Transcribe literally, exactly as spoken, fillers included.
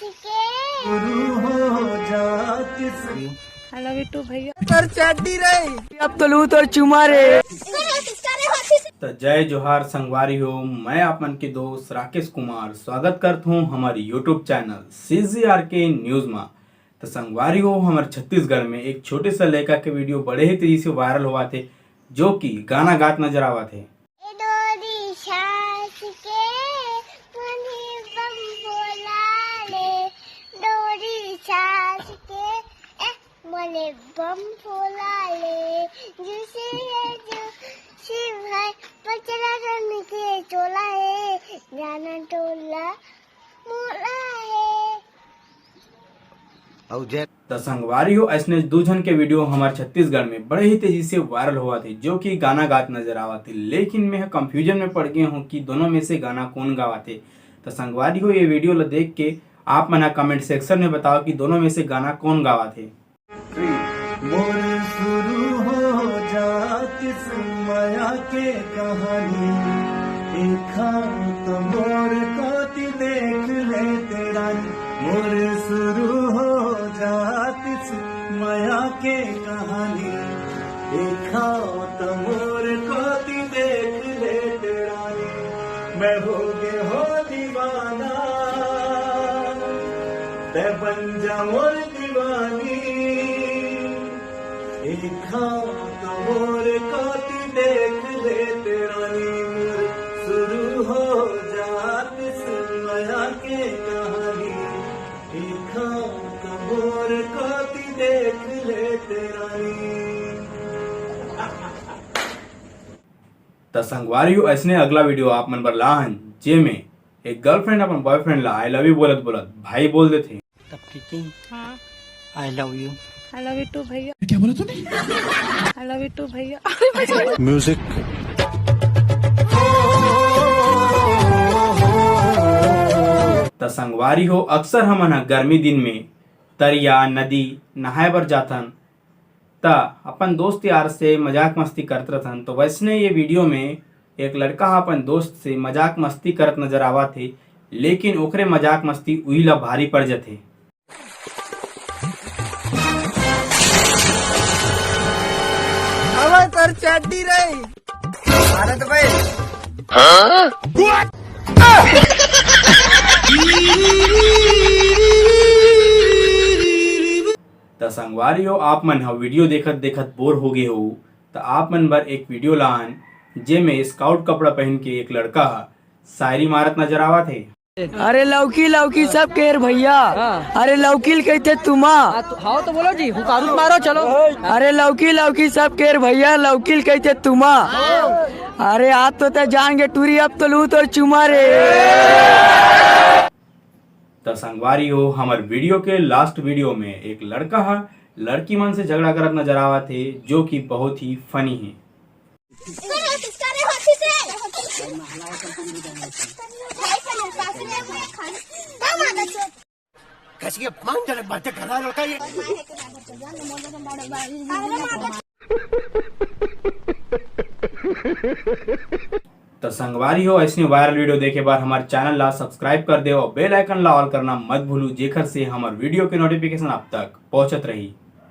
I love you too भैया। तर चड्डी रे, अब तो लूं तोर चुमा रे। त जय जोहार संगवारी हो, मैं आप मन के दोस्त राकेश कुमार स्वागत करत हूँ हमर YouTube channel C G R K news मा। त संगवारी हो, हमर छत्तीसगढ़ में एक छोटे से लड़का के वीडियो बड़े ही तेजी से वायरल होवत हे, जो कि गाना गात नजर आवत हे। ए डोरी सास के मोले बम बोला ले, डोरी सास के, ए, मोले बम बोला ले, जूसी है जूसी भाई, पचरा रन के चोला है, जाना टोला मोला है। अउ जय त संगवारी हो, ऐसने दू झन के वीडियो हमर छत्तीसगढ़ में बड़े ही तेजी से वायरल होवत हे, जो कि गाना गात नजर आवत हे। लेकिन मैं कंफ्यूजन में पड़ गए हूँ कि दोनों में से गाना कौन गावत हे। त संगवारी हो, ये वीडियो ला देख के आप मन कमेंट सेक्शन में बताओ कि दोनों में से गाना कौन गावत हे। मोर शुरू हो जातिस मया के कहानी, एखा त मोर कोति देख ले तेरा। मोर शुरू हो जातिस मया के कहानी, एखा त मोर कोति देख ले तेरा। मैं हो गे हो दीवाना, तै बन जा मोर दीवानी। एखा त मोर कोति देख ले तेरा नी, मोर शुरू हो जातिस मया के कहानी। एखा त मोर कोति देख ले तेरा नी। त संगवारी हो, ऐसने अगला वीडियो आप मन बर लाहन, जेमे एक गर्लफ्रेंड अपन बॉयफ्रेंड ला I love you बोलत बोलत भाई बोल देथे। तब प्रीति, हाँ। I love you। I love you too भैया। क्या बोला तूने? I love you too भैया। म्यूजिक। त संगवारी हो, अक्सर हमन ह गर्मी दिन में तरिया, नदी नहाए बर जाथन, त अपन दोस्त यार से मजाक मस्ती करत रथन। तो वैसने ये वीडियो में एक लड़का ह अपन दोस्त से मजाक मस्ती करत नजर आवत हे, लेकिन ओकरे मजाक मस्ती उही ला भारी पड़ जथे। अबे तोर चड्डी रे। भारत भाई। त संगवारी हो, आप मन ह वीडियो देखत देखत बोर हो गे हो, त आप मन बर एक वीडियो लान, जेमे स्काउट कपड़ा पहन के एक लड़का ह शायरी मारत नजर आवत हे। अरे लौकी लौकी सब केर भैया, हाँ। अरे लौकील कहते तुमा। हाँ तो, हाँ तो बोलो जी, हुकारू मारो चलो। अरे लौकी लौकी सब केर भैया, लौकील कहते तुमा। हाँ। अरे आज तो ते जान के टूरी, अब तो लूं तोर चुमा रे। त संगवारी हो, हमर वीडियो के लास्ट वीडियो में एक लड़का ह लड़की मन से झगड़ा करत नजर आवत हे, जो कि बहुत ही फनी हे। कैसी अपमानजनक बातें कर रहा है लड़का ये। त संगवारी हो, ऐसने वायरल वीडियो देखे बर हमर चैनल ला सब्सक्राइब कर देव अउ बेल आइकन ला ऑल करना मत भूलू, जेखर से हमर वीडियो के नोटिफिकेशन आप तक पहुंचत रही।